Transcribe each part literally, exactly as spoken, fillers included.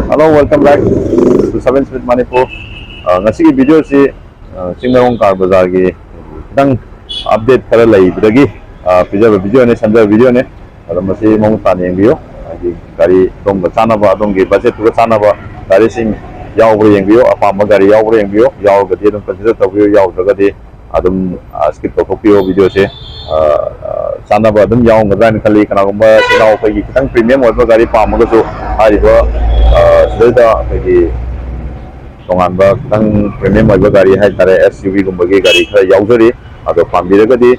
Hello, welcome back to Seven Speed Manipur. ꯑ, ꯉꯁꯤꯒꯤ ꯚꯤꯗꯤꯑꯣꯁꯤ, ꯑ, ꯆꯤꯡꯃꯩꯔꯣꯡ ꯀꯥꯔ ꯕꯖꯥꯔꯒꯤ ꯈꯤꯇꯪ ꯑꯞꯗꯦꯠ ꯈꯔ ꯂꯩꯕꯗꯒꯤ, ꯑ, ꯄꯤꯖꯕ ꯚꯤꯗꯤꯑꯣꯅꯦ, ꯁꯦꯝꯖꯕ ꯚꯤꯗꯤꯑꯣꯅꯦ꯫ ꯑꯗꯣ ꯃꯁꯤ ꯃꯃꯨꯠ ꯇꯥꯅ ꯌꯦꯡꯕꯤꯌꯨ꯫ ꯍꯥꯏꯗꯤ ꯒꯥꯔꯤ ꯑꯗꯣꯝꯒ ꯆꯥꯟꯅꯕ, ꯑꯗꯣꯝꯒꯤ ꯕꯖꯦꯠꯇꯨꯒ ꯆꯥꯟꯅꯕ ꯒꯥꯔꯤꯁꯤꯡ ꯌꯥꯎꯕ꯭ꯔꯥ ꯌꯦꯡꯕꯤꯌꯨ꯫ ꯑꯄꯥꯝꯕ ꯒꯥꯔꯤ ꯌꯥꯎꯕ꯭ꯔꯥ ꯌꯦꯡꯕꯤꯌꯨ꯫ ꯌꯥꯎꯔꯒꯗꯤ ꯑꯗꯨꯝ ꯀꯟꯁꯤꯗꯔ ꯇꯧꯕꯤꯌꯨ, ꯌꯥꯎꯗ꯭ꯔꯒꯗꯤ ꯑꯗꯨꯝ, ꯑ, ꯁ꯭ꯀꯤꯞ ꯇꯧꯊꯣꯛꯄꯤꯌꯣ ꯚꯤꯗꯤꯑꯣꯁꯦ꯫ ꯑ, ꯑ, ꯆꯥꯟꯅꯕ ꯑꯗꯨꯝ ꯌꯥꯎꯔꯝꯒꯗ꯭ꯔꯥ ꯍꯥꯏꯅ ꯈꯜꯂꯤ꯫ ꯀꯅꯥꯒꯨꯝꯕ ꯏꯆꯤꯜ ꯏꯅꯥꯎ ꯑꯩꯈꯣꯏꯒꯤ ꯈꯤꯇꯪ ꯄ꯭ꯔꯤꯃꯤꯌꯝ ꯑꯣꯏꯕ ꯒꯥꯔꯤ ꯄꯥꯝꯃꯒꯁꯨ ꯍꯥꯏꯔꯤꯕ, ꯑ, ꯁꯤꯗꯩꯗ ꯑꯩꯈꯣꯏꯒꯤ ꯇꯣꯉꯥꯟꯕ ꯈꯤꯇꯪ ꯄ꯭ꯔꯤꯃꯤꯌꯝ ꯑꯣꯏꯕ ꯒꯥꯔꯤ ꯍꯥꯏꯇꯥꯔꯦ, ꯑꯦꯁ ꯌꯨ ꯚꯤꯒꯨꯝꯕꯒꯤ ꯒꯥꯔꯤ ꯈꯔ ꯌꯥꯎꯖꯔꯤ꯫ ꯑꯗꯣ ꯄꯥꯝꯕꯤꯔꯒꯗꯤ,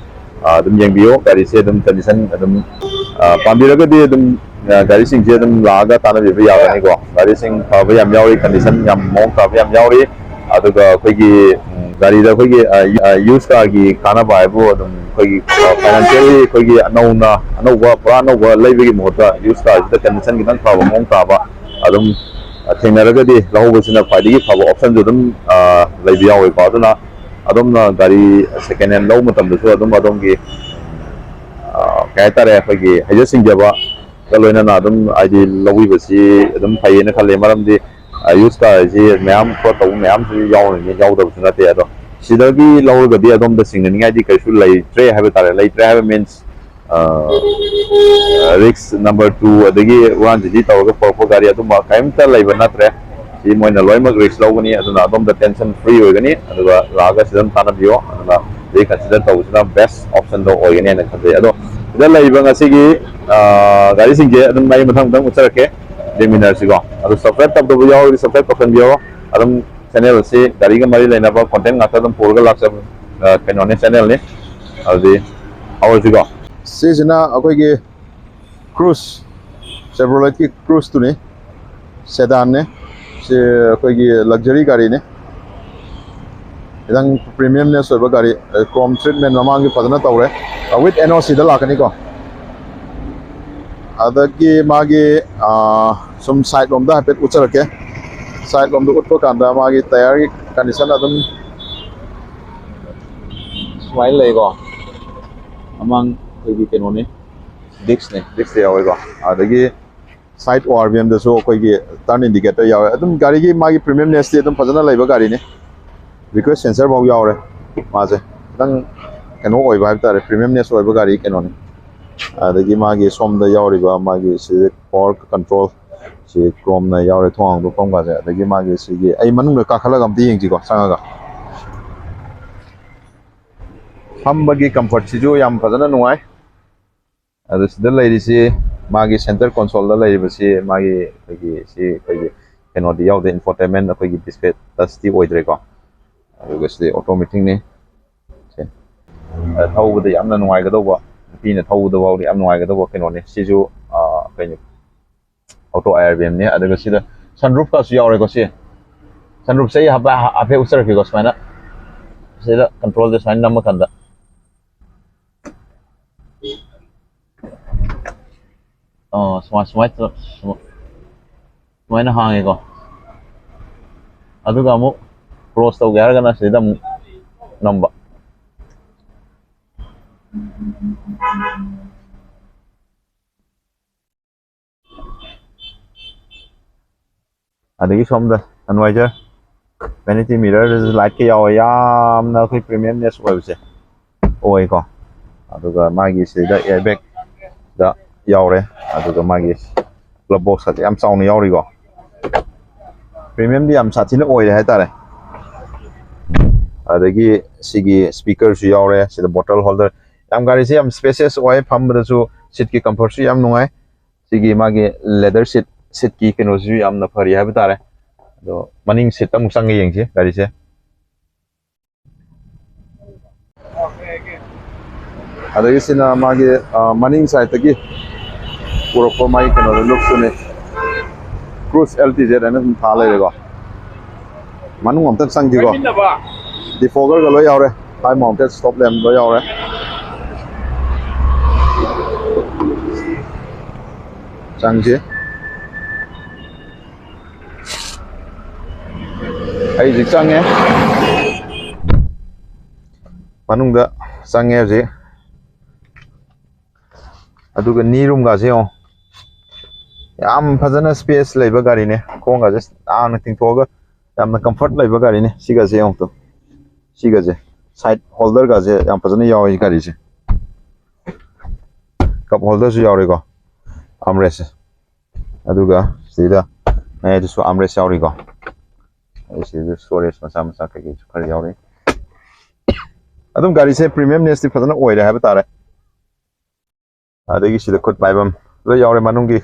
ꯑ, ꯑꯗꯨꯝ ꯌꯦꯡꯕꯤꯌꯣ꯫ ꯒꯥꯔꯤꯁꯦ ꯑꯗꯨꯝ ꯀꯟꯗꯤꯁꯟ ꯑꯗꯨꯝ, ꯑ, ꯄꯥꯝꯕꯤꯔꯒꯗꯤ ꯑꯗꯨꯝ, ꯑ, ꯒꯥꯔꯤꯁꯤꯡꯁꯦ ꯑꯗꯨꯝ ꯂꯥꯛꯑꯒ ꯇꯥꯟꯅꯕꯤꯕ ꯌꯥꯒꯅꯤꯀꯣ꯫ ꯒꯥꯔꯤꯁꯤꯡ ꯐꯕ ꯌꯥꯝ ꯌꯥꯎꯔꯤ, ꯀꯟꯗꯤꯁꯟ ꯌꯥꯝ ꯃꯑꯣꯡ ꯇꯥꯕ ꯌꯥꯝ ꯌꯥꯎꯔꯤ꯫ ꯑꯗꯨꯒ ꯑꯩꯈꯣꯏꯒꯤ, ꯎꯝ, ꯒꯥꯔꯤꯗ ꯑꯩꯈꯣꯏꯒꯤ, ꯑ, ꯌꯨ-, ꯑ, ꯌꯨꯁ ꯀꯥꯔꯒꯤ ꯀꯥꯟꯅꯕ ꯍꯥꯏꯕꯨ ꯑꯗꯨꯝ ꯑꯩꯈꯣꯏꯒꯤ, ꯑ, ꯐꯥꯏꯅꯥꯟꯁꯤꯌꯦꯜꯂꯤ ꯑꯩꯈꯣꯏꯒꯤ ꯑꯅꯧꯅ, ꯑꯅꯧꯕ, ꯄꯨꯔꯥ ꯑꯅꯧꯕ ꯂꯩꯕꯒꯤ ꯃꯍꯨꯠꯇ ꯌꯨꯁ ꯀꯥꯔꯁꯤꯗ ꯀꯟꯗꯤꯁꯟ ꯈꯤꯇꯪ ꯐꯕ ꯃꯑꯣꯡ ꯇꯥꯕ ꯑꯗꯨꯝ, ꯑ, ꯊꯦꯡꯅꯔꯒꯗꯤ ꯂꯧꯍꯧꯕꯁꯤꯅ ꯈ꯭ꯋꯥꯏꯗꯒꯤ ꯐꯕ ꯑꯣꯞꯁꯟꯁꯨ ꯑꯗꯨꯝ, ꯑ, ꯂꯩꯕ ꯌꯥꯎꯋꯦꯀꯣ꯫ ꯑꯗꯨꯅ ꯑꯗꯣꯝꯅ ꯒꯥꯔꯤ ꯁꯦꯀꯦꯟ ꯍꯦꯟ ꯂꯧꯕ ꯃꯇꯝꯗꯁꯨ ꯑꯗꯨꯝ ꯑꯗꯣꯝꯒꯤ, ꯑ, ꯀꯩ ꯍꯥꯏꯇꯥꯔꯦ, ꯑꯩꯈꯣꯏꯒꯤ ꯍꯩꯖ ꯁꯤꯡꯖꯕꯒ ꯂꯣꯏꯅꯅ ꯑꯗꯨꯝ ꯍꯥꯏꯗꯤ ꯂꯧꯕꯤꯕꯁꯤ ꯑꯗꯨꯝ ꯐꯩꯌꯦꯅ ꯈꯜꯂꯦ꯫ ꯃꯔꯝꯗꯤ, ꯑ, ꯌꯨꯁ ꯀꯥꯔ ꯍꯥꯏꯁꯤ ꯃꯌꯥꯝ ꯐ꯭ꯔꯣꯗ ꯇꯧꯕ ꯃꯌꯥꯝꯁꯨ ꯌꯥꯎꯔꯤꯅꯤ, ꯌꯥꯎꯗꯕꯁꯨ ꯅꯠꯇꯦ꯫ ꯑꯗꯣ ꯁꯤꯗꯒꯤ ꯂꯧꯔꯒꯗꯤ ꯑꯗꯣꯝꯗ ꯆꯤꯡꯅꯅꯤꯡꯉꯥꯏꯗꯤ ꯀꯩꯁꯨ ꯂꯩꯇ꯭ꯔꯦ ꯍꯥꯏꯕ ꯇꯥꯔꯦ꯫ ꯂꯩꯇ꯭ꯔꯦ ꯍꯥꯏꯕ ꯃꯤꯟꯁ, ꯔꯤꯛꯁ ꯅꯝꯕꯔ ꯇꯨ, ꯑꯗꯒꯤ ꯍꯨꯔꯥꯟ ꯆꯤꯟꯊꯤ ꯇꯧꯔꯒ ꯄꯨꯔꯛꯄ ꯒꯥꯔꯤ ꯑꯗꯨꯝꯕ ꯀꯔꯤꯝꯇ ꯂꯩꯕ ꯅꯠꯇ꯭ꯔꯦ꯫ ꯁꯤ ꯃꯣꯏꯅ ꯂꯣꯏꯅꯃꯛ ꯔꯤꯛꯁ ꯂꯧꯒꯅꯤ, ꯑꯗꯨꯅ ꯑꯗꯣꯝꯗ ꯇꯦꯟꯁꯟ ꯐ꯭ꯔꯤ ꯑꯣꯏꯒꯅꯤ꯫ ꯑꯗꯨꯒ ꯂꯥꯛꯑꯒ ꯁꯤꯗ ꯑꯗꯨꯝ ꯇꯥꯟꯅꯕꯤꯌꯣ꯫ ꯑꯗꯨꯅ ꯁꯤꯗꯩ ꯀꯟꯁꯤꯗꯔ ꯇꯧꯕꯁꯤꯅ ꯕꯦꯁ ꯑꯣꯞꯁꯟꯗꯣ ꯑꯣꯏꯒꯅꯤ ꯍꯥꯏꯅ ꯈꯟꯖꯩ꯫ ꯑꯗꯣ ꯁꯤꯗ ꯂꯩꯔꯤꯕ ꯉꯁꯤꯒꯤ, ꯑ, ꯒꯥꯔꯤꯁꯤꯡꯁꯦ ꯑꯗꯨꯝ ꯑꯩ ꯃꯊꯪ ꯃꯊꯪ ꯎꯠꯆꯔꯛꯀꯦ, ꯌꯦꯡꯃꯤꯟꯅꯔꯁꯤꯀꯣ꯫ ꯑꯗꯣ ꯁꯕꯁꯀ꯭ꯔꯥꯏꯕ ꯇꯧꯗꯕ ꯌꯥꯎꯔꯒꯗꯤ ꯁꯕꯁꯀ꯭ꯔꯥꯏꯕ ꯇꯧꯁꯟꯕꯤꯌꯣ꯫ ꯑꯗꯨꯝ ꯆꯦꯅꯦꯜ ꯑꯁꯤ ꯒꯥꯔꯤꯒ ꯃꯔꯤ ꯂꯩꯅꯕ ꯀꯣꯟꯇꯦꯟ ꯉꯥꯛꯇ ꯑꯗꯨꯝ ꯄꯨꯔꯒ ꯂꯥꯛꯆꯕ, ꯑ, ꯀꯩꯅꯣꯅꯦ, ꯆꯦꯅꯦꯜꯅꯤ꯫ ꯑꯗꯨꯗꯤ ꯍꯧꯔꯁꯤꯀꯣ꯫ ꯁꯤꯁꯤꯅ ꯑꯩꯈꯣꯏꯒꯤ ꯀ꯭ꯔꯨꯁ, ꯆꯦꯚ꯭ꯔꯣꯂꯦꯠꯀꯤ ꯀ꯭ꯔꯨꯁꯇꯨꯅꯤ, ꯁꯦꯗꯥꯟꯅꯦ꯫ ꯁꯤ ꯑꯩꯈꯣꯏꯒꯤ ꯂꯛꯖꯔꯤ ꯒꯥꯔꯤꯅꯤ, ꯈꯤꯇꯪ ꯄ꯭ꯔꯤꯃꯤꯌꯝꯅꯦꯁ ꯑꯣꯏꯕ ꯒꯥꯔꯤ꯫ ꯀ꯭ꯔꯣꯝ ꯇ꯭ꯔꯤꯠꯃꯦꯟ ꯃꯃꯥꯡꯒꯤ ꯐꯖꯅ ꯇꯧꯔꯦ꯫ ꯋꯤꯠ ꯑꯦꯟ ꯑꯣ ꯁꯤꯗ ꯂꯥꯛꯀꯅꯤꯀꯣ꯫ ꯑꯗꯒꯤ ꯃꯥꯒꯤ, ꯑꯥ, ꯁꯨꯝ ꯁꯥꯏꯠ ꯂꯣꯝꯗ ꯍꯥꯏꯐꯦꯠ ꯎꯠꯆꯔꯛꯀꯦ꯫ ꯁꯥꯏꯠ ꯂꯣꯝꯗ ꯎꯠꯄ ꯀꯥꯟꯗ ꯃꯥꯒꯤ ꯇꯌꯥꯔꯒꯤ ꯀꯟꯗꯤꯁꯟ ꯑꯗꯨꯝ ꯁꯨꯃꯥꯏꯅ ꯂꯩꯀꯣ꯫ ꯃꯃꯥꯡ ꯑꯩꯈꯣꯏꯒꯤ ꯀꯩꯅꯣꯅꯤ, ꯗꯤꯛꯁꯅꯦ, ꯗꯤꯛꯁꯇ ꯌꯥꯎꯋꯦꯀꯣ꯫ ꯑꯗꯒꯤ ꯁꯥꯏꯠ ꯑꯣ ꯑꯥꯔ ꯕꯤ ꯑꯦꯝꯗꯁꯨ ꯑꯩꯈꯣꯏꯒꯤ ꯇꯔꯟ ꯏꯟꯗꯤꯀꯦꯇꯔ ꯌꯥꯎꯔꯦ꯫ ꯑꯗꯨꯝ ꯒꯥꯔꯤꯒꯤ ꯃꯥꯒꯤ ꯄ꯭ꯔꯤꯃꯤꯌꯝꯅꯦꯁꯇꯤ ꯑꯗꯨꯝ ꯐꯖꯅ ꯂꯩꯕ ꯒꯥꯔꯤꯅꯤ꯫ ꯔꯤꯀ꯭ꯋꯦꯁ ꯁꯦꯟꯁꯔ ꯐꯥꯎ ꯌꯥꯎꯔꯦ꯫ ꯃꯥꯁꯦ ꯈꯤꯇꯪ ꯀꯩꯅꯣ ꯑꯣꯏꯕ ꯍꯥꯏꯕ ꯇꯥꯔꯦ, ꯄ꯭ꯔꯤꯃꯤꯌꯝꯅꯦꯁ ꯑꯣꯏꯕ ꯒꯥꯔꯤ ꯀꯩꯅꯣꯅꯤ꯫ ꯑꯗꯒꯤ ꯃꯥꯒꯤ ꯁꯣꯝꯗ ꯌꯥꯎꯔꯤꯕ ꯃꯥꯒꯤ ꯁꯤ ꯄꯋꯥꯔ ꯀꯟꯇ꯭ꯔꯣꯜ ꯁꯤ ꯀ꯭ꯔꯣꯝꯅ ꯌꯥꯎꯔꯦ, ꯊꯣꯡ ꯍꯥꯡꯗꯣꯛꯐꯝꯒꯁꯦ꯫ ꯑꯗꯒꯤ ꯃꯥꯒꯤ ꯁꯤꯒꯤ ꯑꯩ ꯃꯅꯨꯡꯗ ꯀꯥꯈꯠꯂꯒ ꯑꯝꯇ ꯌꯦꯡꯁꯤꯀꯣ, ꯆꯪꯉꯒ꯫ ꯐꯝꯕꯒꯤ ꯀꯝꯐꯔꯠꯁꯤꯁꯨ ꯌꯥꯝ ꯐꯖꯅ ꯅꯨꯡꯉꯥꯏ꯫ ꯑꯗꯨ ꯁꯤꯗ ꯂꯩꯔꯤꯁꯤ ꯃꯥꯒꯤ ꯁꯦꯟꯇꯔ ꯀꯣꯟꯁꯣꯜꯗ ꯂꯩꯔꯤꯕꯁꯤ ꯃꯥꯒꯤ ꯑꯩꯈꯣꯏꯒꯤ ꯁꯤ ꯑꯩꯈꯣꯏꯒꯤ ꯀꯩꯅꯣꯗꯤ ꯌꯥꯎꯗꯦ, ꯏꯟꯐꯣꯇꯦꯟꯃꯦꯟ ꯑꯩꯈꯣꯏꯒꯤ ꯗꯤꯁꯄ꯭ꯂꯦ ꯇꯁꯇꯤ ꯑꯣꯏꯗ꯭ꯔꯦꯀꯣ꯫ ꯑꯗꯨꯒ ꯁꯤꯗꯤ ꯑꯣꯇꯣꯃꯦꯇꯤꯛꯅꯤ꯫ ꯁꯦ꯫ ꯑ, ꯊꯧꯕꯗ ꯌꯥꯝꯅ ꯅꯨꯡꯉꯥꯏꯒꯗꯧꯕ, ꯅꯨꯄꯤꯅ ꯊꯧꯕꯗ ꯐꯥꯎꯗ ꯌꯥꯝ ꯅꯨꯡꯉꯥꯏꯒꯗꯧꯕ ꯀꯩꯅꯣꯅꯤ ꯁꯤꯁꯨ꯫ ꯑ, ꯀꯩꯅꯣ, ꯑꯣꯇꯣ ꯑꯥꯏ ꯑꯥꯔ ꯕꯤ ꯑꯦꯝꯅꯤ꯫ ꯑꯗꯨꯒ ꯁꯤꯗ ꯁꯟꯔꯨꯐꯀꯁꯨ ꯌꯥꯎꯔꯦꯀꯣ꯫ ꯁꯤ ꯁꯟꯔꯨꯐꯁꯦ ꯑꯩ ꯍꯥꯏꯐꯦꯠ ꯍꯥꯏꯐꯦꯠ ꯎꯠꯆꯔꯛꯀꯦꯀꯣ꯫ ꯁꯨꯃꯥꯏꯅ ꯁꯤꯗ ꯀꯟꯇ꯭ꯔꯣꯜꯁꯦ ꯁꯨꯃꯥꯏꯅ ꯅꯝꯃꯀꯥꯟꯗ, ꯑ, ꯁꯨꯃꯥꯏ-, ꯁꯨꯃꯥꯏ-, ꯁꯨꯃꯥꯏꯅ ꯍꯥꯡꯉꯦꯀꯣ꯫ ꯑꯗꯨꯒ ꯑꯃꯨꯛ ꯀ꯭ꯂꯣꯁ ꯇꯧꯒꯦ ꯍꯥꯏꯔꯒꯅ ꯁꯤꯗ ꯑꯃꯨꯛ ꯅꯝꯕ꯫ ꯑꯗꯒꯤ ꯁꯣꯝꯗ ꯁꯟꯋꯥꯏꯖꯔ, ꯚꯦꯅꯤꯇꯤ ꯃꯤꯔꯔꯗꯁꯨ ꯂꯥꯏꯠꯀ ꯌꯥꯎꯋꯦ꯫ ꯌꯥꯝꯅ ꯑꯩꯈꯣꯏ ꯄ꯭ꯔꯤꯃꯤꯌꯝꯅꯦꯁ ꯑꯣꯏꯕꯁꯦ ꯑꯣꯏꯀꯣ꯫ ꯑꯗꯨꯒ ꯃꯥꯒꯤ ꯁꯤꯗ ꯑꯦꯌꯔꯕꯦꯒ ꯌꯥꯎꯔꯦ꯫ ꯑꯗꯨꯒ ꯃꯥꯒꯤ ꯒ꯭ꯂꯣꯕ ꯕꯣꯛꯁꯀꯁꯦ ꯌꯥꯝ ꯆꯥꯎꯅ ꯌꯥꯎꯔꯤꯀꯣ꯫ ꯄ꯭ꯔꯤꯃꯤꯌꯝꯗꯤ ꯌꯥꯝ ꯁꯥꯊꯤꯅ ꯑꯣꯏꯔꯦ ꯍꯥꯏꯇꯥꯔꯦ꯫ ꯑꯗꯒꯤ ꯁꯤꯒꯤ ꯁ꯭ꯄꯤꯀꯔꯁꯨ ꯌꯥꯎꯔꯦ, ꯁꯤꯗ ꯕꯣꯇꯜ ꯍꯣꯜꯗꯔ꯫ ꯌꯥꯝ ꯒꯥꯔꯤꯁꯦ ꯌꯥꯝ ꯁ꯭ꯄꯦꯁꯤꯌꯁ ꯑꯣꯏ, ꯐꯝꯕꯗꯁꯨ ꯁꯤꯠꯀꯤ ꯀꯝꯐꯔꯠꯁꯨ ꯌꯥꯝ ꯅꯨꯡꯉꯥꯏ꯫ ꯁꯤꯒꯤ ꯃꯥꯒꯤ ꯂꯦꯗꯔ ꯁꯤꯠ, ꯁꯤꯠꯀꯤ ꯀꯩꯅꯣꯁꯤꯁꯨ ꯌꯥꯝꯅ ꯐꯔꯤ ꯍꯥꯏꯕ ꯇꯥꯔꯦ꯫ ꯑꯗꯣ ꯃꯅꯤꯡ ꯁꯤꯠꯇ ꯑꯃꯨꯛ ꯆꯪꯉ ꯌꯦꯡꯁꯤ ꯒꯥꯔꯤꯁꯦ꯫ ꯑꯗꯒꯤ ꯁꯤꯅ ꯃꯥꯒꯤ, ꯑ, ꯃꯅꯤꯡ ꯁꯥꯏꯠꯇꯒꯤ ꯄꯨꯔꯛꯄ ꯃꯥꯒꯤ ꯀꯩꯅꯣꯗꯣ, ꯂꯨꯛꯁꯇꯨꯅꯤ꯫ ꯀ꯭ꯔꯨꯖ ꯑꯦꯜ ꯇꯤ ꯖꯦꯠ ꯍꯥꯏꯅ ꯁꯨꯝ ꯊꯥ ꯂꯩꯔꯦꯀꯣ꯫ ꯃꯅꯨꯡ ꯑꯝꯇ ꯆꯪꯁꯤꯀꯣ꯫ ꯗꯤꯐꯣꯒꯔꯒ ꯂꯣꯏ ꯌꯥꯎꯔꯦ, ꯍꯥꯏ ꯃꯥꯎꯟꯇꯦꯠ ꯁ꯭ꯇꯣꯞ ꯂꯦꯝ ꯂꯣꯏ ꯌꯥꯎꯔꯦ꯫ ꯆꯪꯁꯤ꯫ ꯑꯩ ꯍꯧꯖꯤꯛ ꯆꯪꯉꯦ꯫ ꯃꯅꯨꯡꯗ ꯆꯪꯉꯦ ꯍꯧꯖꯤꯛ꯫ ꯑꯗꯨꯒ ꯅꯤ ꯔꯨꯝꯒꯥꯁꯦ ꯌꯦꯡꯉꯣ꯫ ꯌꯥꯝ ꯐꯖꯅ space ꯂꯩꯕ ꯒꯥꯔꯤꯅꯦ꯫ ꯈꯣꯡꯒꯁꯦ ꯁꯥꯡꯅ ꯇꯤꯡꯊꯣꯛꯑꯒ ꯌꯥꯝꯅ comfort ꯂꯩꯕ ꯒꯥꯔꯤꯅꯦ꯫ ꯁꯤꯒꯁꯦ ꯌꯦꯡꯉꯨ꯫ ꯁꯤꯒꯁꯦ, side holderꯒꯁꯦ ꯌꯥꯝ ꯐꯖꯅ ꯌꯥꯎꯋꯤ ꯒꯥꯔꯤꯁꯦ꯫ Cup holderꯁꯨ ꯌꯥꯎꯔꯦꯀꯣ, armrest꯫ ꯑꯗꯨꯒ ꯁꯤꯗ ꯃꯌꯥꯏꯗꯁꯨ armrest ꯌꯥꯎꯔꯤꯀꯣ꯫ ꯑꯗꯩ ꯁꯤꯗ storage ꯃꯆꯥ ꯃꯆꯥ ꯀꯩꯀꯩꯁꯨ ꯈꯔ ꯌꯥꯎꯔꯤ꯫ ꯑꯗꯨꯝ ꯒꯥꯔꯤꯁꯦ premiumnessꯇꯤ ꯐꯖꯅ ꯑꯣꯏꯔꯦ ꯍꯥꯏꯕ ꯇꯥꯔꯦ꯫ ꯑꯗꯒꯤ ꯁꯤꯗ ꯈꯨꯠ ꯄꯥꯏꯐꯝ ꯂꯣꯏ ꯌꯥꯎꯔꯦ꯫ ꯃꯅꯨꯡꯒꯤ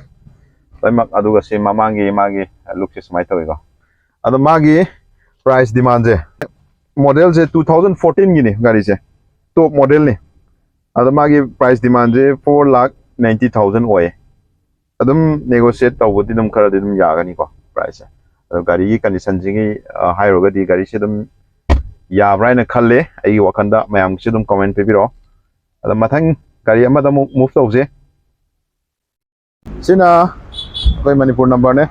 ꯂꯣꯏꯅꯃꯛ꯫ ꯑꯗꯨꯒ ꯁꯤ ꯃꯃꯥꯡꯒꯤ ꯃꯥꯒꯤ lookꯁꯦ ꯁꯨꯃꯥꯏꯅ ꯇꯧꯋꯤꯀꯣ꯫ ꯑꯗꯣ ꯃꯥꯒꯤ price demandꯁꯦ, modelꯁꯦ two thousand fourteenꯒꯤꯅꯤ ꯒꯥꯔꯤꯁꯦ, top modelꯅꯤ꯫ ꯑꯗꯣ ꯃꯥꯒꯤ price demandꯁꯦ four lakh ninety thousand ꯑꯣꯏꯌꯦ꯫ ꯑꯗꯨꯝ negotiate ꯇꯧꯕꯗꯤ ꯑꯗꯨꯝ ꯈꯔꯗꯤ ꯑꯗꯨꯝ ꯌꯥꯒꯅꯤꯀꯣ priceꯁꯦ꯫ ꯑꯗꯣ ꯒꯥꯔꯤꯒꯤ conditionꯁꯤꯒꯤ, ꯑ, ꯍꯥꯏꯔꯨꯔꯒꯗꯤ ꯒꯥꯔꯤꯁꯦ ꯑꯗꯨꯝ ꯌꯥꯕ꯭ꯔꯥ ꯍꯥꯏꯅ ꯈꯜꯂꯦ ꯑꯩꯒꯤ ꯋꯥꯈꯜꯗ꯫ ꯃꯌꯥꯝꯒꯤꯁꯨ ꯑꯗꯨꯝ comment ꯄꯤꯕꯤꯔꯛꯑꯣ꯫ ꯑꯗꯣ ꯃꯊꯪ ꯒꯥꯔꯤ ꯑꯃꯗ ꯑꯃꯨꯛ move ꯇꯧꯁꯦ꯫ ꯁꯤꯅ ꯑꯩꯈꯣꯏ ꯃꯅꯤꯄꯨꯔ numberꯅꯦ,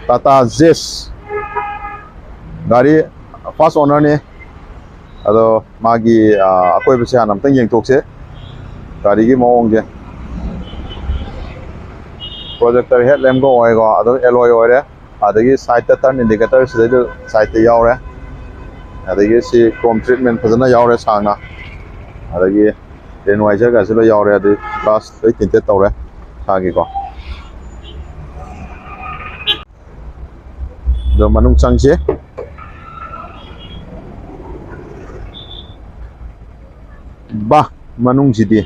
Tata Zest꯫ ꯒꯥꯔꯤ first ownerꯅꯤ꯫ ꯑꯗꯣ ꯃꯥꯒꯤ, ꯑ, ꯑꯀꯣꯏꯕꯁꯦ ꯍꯥꯟꯅ ꯑꯝꯇꯪ ꯌꯦꯡꯊꯣꯛꯁꯦ꯫ ꯒꯥꯔꯤꯒꯤ ꯃꯑꯣꯡꯁꯦ, projector headlampꯀ ꯑꯣꯏꯀꯣ, ꯑꯗꯨꯝ alloy ꯑꯣꯏꯔꯦ꯫ ꯑꯗꯒꯤ sideꯇ turn indicator ꯁꯤꯗꯩꯗ sideꯇ ꯌꯥꯎꯔꯦ꯫ ꯑꯗꯒꯤ ꯁꯤ chrome treatment ꯐꯖꯅ ꯌꯥꯎꯔꯦ ꯁꯥꯡꯅ꯫ ꯑꯗꯒꯤ rain visorꯒꯁꯨ ꯂꯣꯏ ꯌꯥꯎꯔꯦ꯫ ꯑꯗꯩ glass ꯂꯣꯏ tinted ꯇꯧꯔꯦ ꯃꯁꯥꯒꯤꯀꯣ꯫ ꯑꯗꯣ ꯃꯅꯨꯡ ꯆꯪꯁꯦ꯫ ꯕꯥ, ꯃꯅꯨꯡꯁꯤꯗꯤ,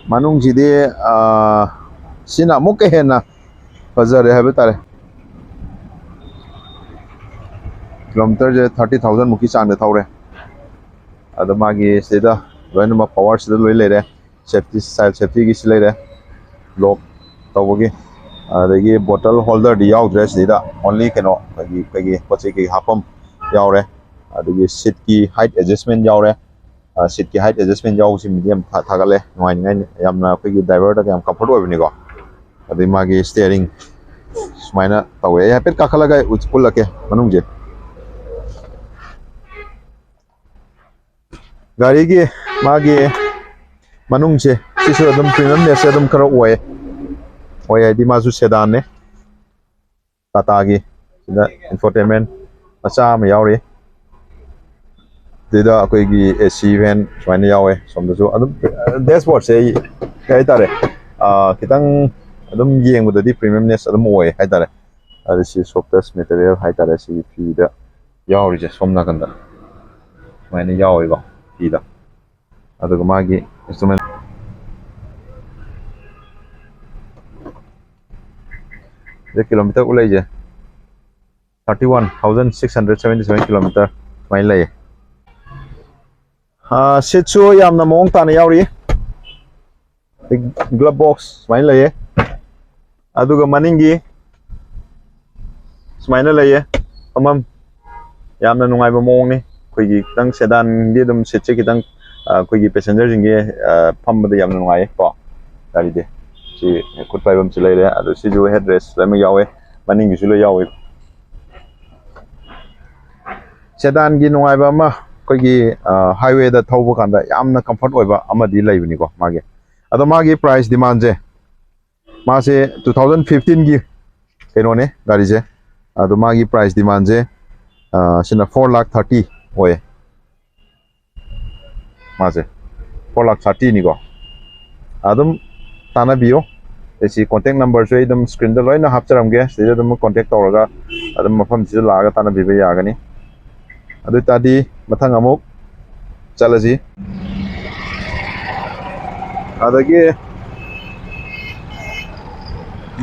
ꯃꯅꯨꯡꯁꯤꯗꯤ, ꯑꯥ, ꯁꯤꯅ ꯑꯃꯨꯛꯀ ꯍꯦꯟꯅ ꯐꯖꯔꯦ ꯍꯥꯏꯕ ꯇꯥꯔꯦ꯫ Kilometerꯁꯦ thirty thousand ꯃꯨꯛꯀꯤ ꯆꯥꯡꯗ ꯊꯧꯔꯦ꯫ ꯑꯗꯣ ꯃꯥꯒꯤ ꯁꯤꯗ ꯂꯣꯏꯅꯃꯛ power ꯁꯤꯗ ꯂꯣꯏ ꯂꯩꯔꯦ꯫ Safety, child safetyꯒꯤꯁꯨ ꯂꯩꯔꯦ, lock ꯇꯧꯕꯒꯤ꯫ ꯑꯗꯒꯤ bottle holderꯗꯤ ꯌꯥꯎꯗ꯭ꯔꯦ ꯁꯤꯗ, only ꯀꯩꯅꯣ, ꯑꯩꯈꯣꯏꯒꯤ, ꯑꯩꯈꯣꯏꯒꯤ ꯄꯣꯠ ꯆꯩ ꯀꯩ ꯍꯥꯞꯐꯝ ꯌꯥꯎꯔꯦ꯫ ꯑꯗꯒꯤ seatꯀꯤ height adjustment ꯌꯥꯎꯔꯦ꯫ ꯑ, seatꯀꯤ height adjustment ꯌꯥꯎꯕꯁꯤ medium ꯊꯥ-, ꯊꯥꯒꯠꯂꯦ, ꯅꯨꯡꯉꯥꯏꯅꯤꯉꯥꯏꯅꯤ꯫ ꯌꯥꯝꯅ ꯑꯩꯈꯣꯏꯒꯤ driverꯗꯒ ꯌꯥꯝ comfort ꯑꯣꯏꯕꯅꯤꯀꯣ꯫ ꯑꯗꯩ ꯃꯥꯒꯤ steering ꯁꯨꯃꯥꯏꯅ ꯇꯧꯋꯦ꯫ ꯑꯩ ꯍꯥꯏꯐꯦꯠ ꯀꯥꯈꯠꯂꯒ ꯑꯩ ꯎꯠ-, ꯎꯠꯂꯛꯀꯦ ꯃꯅꯨꯡꯁꯦ꯫ ꯒꯥꯔꯤꯒꯤ ꯃꯥꯒꯤ ꯃꯅꯨꯡꯁꯦ ꯁꯤꯁꯨ ꯑꯗꯨꯝ premiumnessꯁꯦ ꯑꯗꯨꯝ ꯈꯔ ꯑꯣꯏ꯫ ꯍꯣꯏ, ꯍꯥꯏꯗꯤ ꯃꯥꯁꯨ ꯁꯦꯗꯥꯟꯅꯦ꯫ ꯇꯥꯇꯥꯒꯤ ꯁꯤꯗ ꯏꯟꯐꯣꯇꯦꯟꯃꯦꯟ ꯃꯆꯥ ꯑꯃ ꯌꯥꯎꯔꯤ꯫ ꯁꯤꯗ ꯑꯩꯈꯣꯏꯒꯤ ꯑꯦ ꯁꯤ ꯚꯦꯟ ꯁꯨꯃꯥꯏꯅ ꯌꯥꯎꯋꯦ꯫ ꯁꯣꯝꯗꯁꯨ ꯑꯗꯨꯝ ꯗꯦꯁꯕꯣꯔꯗꯁꯦ ꯑꯩ ꯀꯩ ꯍꯥꯏꯇꯥꯔꯦ, ꯑꯥ, ꯈꯤꯇꯪ ꯑꯗꯨꯝ ꯌꯦꯡꯕꯗꯗꯤ ꯄ꯭ꯔꯤꯃꯤꯌꯝꯅꯦꯁ ꯑꯗꯨꯝ ꯑꯣꯏ ꯍꯥꯏꯇꯥꯔꯦ꯫ ꯑꯗ ꯁꯤ ꯁꯣꯐꯇꯦꯁ ꯃꯦꯇꯔꯤꯌꯦꯜ ꯍꯥꯏꯇꯥꯔꯦ, ꯁꯤꯒꯤ ꯐꯤꯗ ꯌꯥꯎꯔꯤꯁꯦ ꯁꯣꯝ ꯅꯥꯀꯟꯗ ꯁꯨꯃꯥꯏꯅ ꯌꯥꯎꯋꯦꯀꯣ ꯐꯤꯗ꯫ ꯑꯗꯨꯒ ꯃꯥꯒꯤ ꯏꯟꯁꯇ꯭ꯔꯨꯃꯦꯟ ꯁꯤꯗ kilometre ꯎꯠꯂꯛꯏꯁꯦ thirty one thousand six hundred seventy seven kilometer ꯁꯨꯃꯥꯏꯅ ꯂꯩꯌꯦ꯫ ꯁꯤꯠꯁꯨ ꯌꯥꯝꯅ ꯃꯑꯣꯡ ꯇꯥꯅ ꯌꯥꯎꯔꯤ꯫ ꯒ꯭ꯂꯕ ꯕꯣꯛꯁ ꯁꯨꯃꯥꯏꯅ ꯂꯩꯌꯦ꯫ ꯑꯗꯨꯒ ꯃꯅꯤꯡꯒꯤ ꯁꯨꯃꯥꯏꯅ ꯂꯩꯌꯦ ꯐꯝꯐꯝ꯫ ꯌꯥꯝꯅ ꯅꯨꯡꯉꯥꯏꯕ ꯃꯑꯣꯡꯅꯤ꯫ ꯑꯩꯈꯣꯏꯒꯤ ꯈꯤꯇꯪ ꯁꯦꯗꯥꯟꯒꯤ ꯑꯗꯨꯝ ꯁꯤꯠꯁꯦ ꯈꯤꯇꯪ, ꯑ, ꯑꯩꯈꯣꯏꯒꯤ ꯄꯦꯁꯦꯟꯖꯔꯁꯤꯡꯒꯤ, ꯑ, ꯐꯝꯕꯗ ꯌꯥꯝꯅ ꯅꯨꯡꯉꯥꯏꯌꯦ ꯀꯣ ꯒꯥꯔꯤꯗꯤ꯫ ꯁꯤ ꯈꯨꯠ ꯄꯥꯏꯐꯝꯁꯨ ꯂꯩꯔꯦ꯫ ꯑꯗꯨ ꯁꯤꯁꯨ ꯍꯦꯗ ꯔꯦꯁ ꯂꯣꯏꯅꯃꯛ ꯌꯥꯎꯋꯦ꯫ ꯃꯅꯤꯡꯒꯤꯁꯨ ꯂꯣꯏ ꯌꯥꯎꯋꯦ꯫ ꯁꯦꯗꯥꯟꯒꯤ ꯅꯨꯡꯉꯥꯏꯕ ꯑꯃ ꯑꯩꯈꯣꯏꯒꯤ, ꯑ, ꯍꯥꯏꯋꯦꯗ ꯊꯧꯕ ꯀꯥꯟꯗ ꯌꯥꯝꯅ ꯀꯝꯐꯔꯠ ꯑꯣꯏꯕ ꯑꯃꯗꯤ ꯂꯩꯕꯅꯤꯀꯣ ꯃꯥꯒꯤ꯫ ꯑꯗꯣ ꯃꯥꯒꯤ ꯄ꯭ꯔꯥꯏꯁ ꯗꯤꯃꯥꯟꯁꯦ, ꯃꯥꯁꯦ two thousand fifteen ꯒꯤ ꯀꯩꯅꯣꯅꯦ ꯒꯥꯔꯤꯁꯦ꯫ ꯑꯗꯣ ꯃꯥꯒꯤ ꯄ꯭ꯔꯥꯏꯁ ꯗꯤꯃꯥꯟꯁꯦ, ꯑ, ꯁꯤꯅ four lakh thirty ꯑꯣꯏꯌꯦ꯫ ꯃꯥꯁꯦ four lakh thirty ꯅꯤꯀꯣ꯫ ꯑꯗꯨꯝ ꯇꯥꯟꯅꯕꯤꯌꯨ꯫ ꯑꯩ ꯁꯤ ꯀꯣꯟꯇꯦꯛ ꯅꯝꯕꯔꯁꯨ ꯑꯩ ꯑꯗꯨꯝ ꯁ꯭ꯀ꯭ꯔꯤꯟꯗ ꯂꯣꯏꯅ ꯍꯥꯞꯆꯔꯝꯒꯦ꯫ ꯁꯤꯗ ꯑꯗꯨꯝ ꯀꯣꯟꯇꯦꯛ ꯇꯧꯔꯒ ꯑꯗꯨꯝ ꯃꯐꯝꯁꯤꯗ ꯂꯥꯛꯑꯒ ꯇꯥꯟꯅꯕꯤꯕ ꯌꯥꯒꯅꯤ꯫ ꯑꯗꯨ ꯑꯣꯏ ꯇꯥꯔꯗꯤ ꯃꯊꯪ ꯑꯃꯨꯛ ꯆꯠꯂꯁꯤ꯫ ꯑꯗꯒꯤ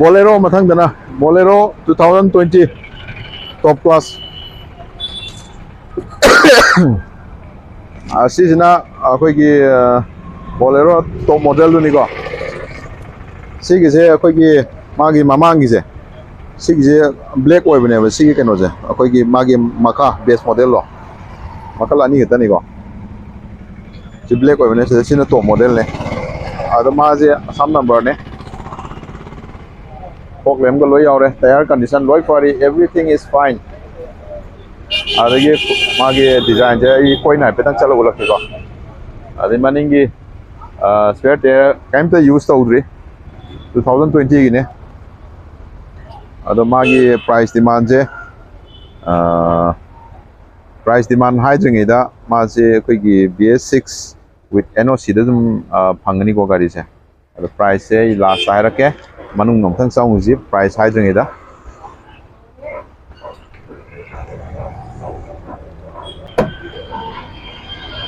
ꯕꯣꯂꯦꯔꯣ ꯃꯊꯪꯗꯅ, ꯕꯣꯂꯦꯔꯣ two thousand twenty top class꯫ ꯑꯁꯤꯁꯤꯅ ꯑꯩꯈꯣꯏꯒꯤ, ꯑ, ꯕꯣꯂꯦꯔꯣ ꯇꯣꯞ ꯃꯣꯗꯦꯜꯗꯨꯅꯤꯀꯣ꯫ ꯁꯤꯒꯤꯁꯦ ꯑꯩꯈꯣꯏꯒꯤ ꯃꯥꯒꯤ ꯃꯃꯥꯡꯒꯤꯁꯦ, ꯁꯤꯒꯤꯁꯦ ꯕ꯭ꯂꯦꯛ ꯑꯣꯏꯕꯅꯦꯕ꯫ ꯁꯤꯒꯤ ꯀꯩꯅꯣꯁꯦ ꯑꯩꯈꯣꯏꯒꯤ ꯃꯥꯒꯤ ꯃꯈꯥ ꯕꯦꯁ ꯃꯣꯗꯦꯜꯗꯣ ꯃꯈꯜ ꯑꯅꯤ ꯈꯛꯇꯅꯤꯀꯣ꯫ ꯁꯤ ꯕ꯭ꯂꯦꯛ ꯑꯣꯏꯕꯅꯦ, ꯁꯤꯗ ꯁꯤꯅ ꯇꯣꯞ ꯃꯣꯗꯦꯜꯅꯦ꯫ ꯑꯗꯣ ꯃꯥꯁꯦ ꯑꯁꯥꯝ ꯅꯝꯕꯔꯅꯦ꯫ ꯐꯣꯛ ꯂꯦꯝꯒ ꯂꯣꯏ ꯌꯥꯎꯔꯦ, ꯇꯌꯥꯔ ꯀꯟꯗꯤꯁꯟ ꯂꯣꯏ ꯐꯔꯤ, everything is fine꯫ ꯑꯗꯒꯤ ꯃꯥꯒꯤ ꯗꯤꯖꯥꯏꯟꯁꯦ ꯑꯩ ꯀꯣꯏꯅ ꯍꯥꯏꯐꯦꯠꯇꯪ ꯆꯠꯂ ꯎꯠꯂꯛꯀꯦꯀꯣ꯫ ꯑꯗꯩ ꯃꯅꯤꯡꯒꯤ ꯁ꯭ꯄꯦꯌꯔ ꯇꯌꯥꯔ ꯀꯔꯤꯝꯇ ꯌꯨꯁ ꯇꯧꯗ꯭ꯔꯤ꯫ ꯇꯨ ꯊꯥꯎꯖꯟ ꯇ꯭ꯋꯦꯟꯇꯤꯒꯤꯅꯦ꯫ ꯑꯗꯣ ꯃꯥꯒꯤ price demandꯁꯦ, price demand ꯍꯥꯏꯗ꯭ꯔꯤꯉꯩꯗ ꯃꯥꯁꯦ ꯑꯩꯈꯣꯏꯒꯤ B S six with N O Cꯗ ꯑꯗꯨꯝ, ꯑ, ꯐꯪꯒꯅꯤꯀꯣ ꯒꯥꯔꯤꯁꯦ꯫ ꯑꯗꯣ priceꯁꯦ ꯑꯩ lastꯇ ꯍꯥꯏꯔꯛꯀꯦ, ꯃꯅꯨꯡ ꯑꯃꯨꯛꯇꯪ ꯆꯪꯉꯨꯁꯤ price ꯍꯥꯏꯗ꯭ꯔꯤꯉꯩꯗ꯫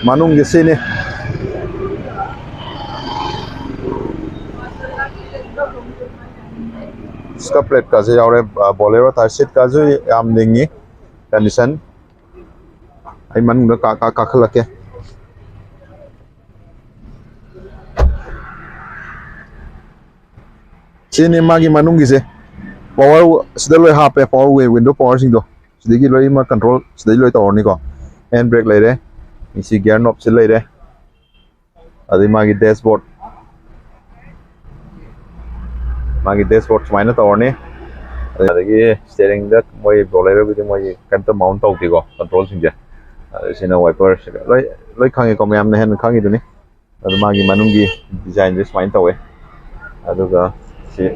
ꯃꯅꯨꯡꯒꯤ ꯁꯤꯅꯤ꯫ Scuff plateꯀꯁꯦ ꯌꯥꯎꯔꯦ꯫ ꯑ, Bolero tyre seatꯀꯁꯨ ꯌꯥꯝ ꯂꯤꯡꯉꯤ condition꯫ ꯑꯩ ꯃꯅꯨꯡꯗ ꯀꯥ-, ꯀꯥ-, ꯀꯥꯈꯠꯂꯛꯀꯦ꯫ ꯁꯤꯅꯤ ꯃꯥꯒꯤ ꯃꯅꯨꯡꯒꯤꯁꯦ꯫ Power ꯁꯤꯗ ꯂꯣꯏ ꯍꯥꯞꯄꯦ, power ꯋꯤ-, window powerꯁꯤꯡꯗꯣ꯫ ꯁꯤꯗꯒꯤ ꯂꯣꯏꯅꯃꯛ control ꯁꯤꯗꯒꯤ ꯂꯣꯏ ꯇꯧꯔꯅꯤꯀꯣ꯫ Hand brake ꯂꯩꯔꯦ꯫ ꯁꯤ gear knobꯁꯤ ꯂꯩꯔꯦ꯫ ꯑꯗꯩ ꯃꯥꯒꯤ dashboard, ꯃꯥꯒꯤ dashboard ꯁꯨꯃꯥꯏꯅ ꯇꯧꯔꯅꯤ꯫ ꯑꯗꯒꯤ steeringꯗ ꯃꯣꯏ Boleroꯒꯤꯗꯤ ꯃꯣꯏꯒꯤ ꯀꯩꯝꯇ mount ꯇꯧꯗꯦꯀꯣ controlꯁꯤꯡꯁꯦ꯫ ꯑꯗ ꯁꯤꯅ wiper ꯂꯣꯏ, ꯂꯣꯏ ꯈꯪꯉꯤꯀꯣ, ꯃꯌꯥꯝꯅ ꯍꯦꯟꯅ ꯈꯪꯉꯤꯗꯨꯅꯤ꯫ ꯑꯗꯨ ꯃꯥꯒꯤ ꯃꯅꯨꯡꯒꯤ designꯁꯦ ꯁꯨꯃꯥꯏꯅ ꯇꯧꯋꯦ꯫ ꯑꯗꯨꯒ ꯁꯤ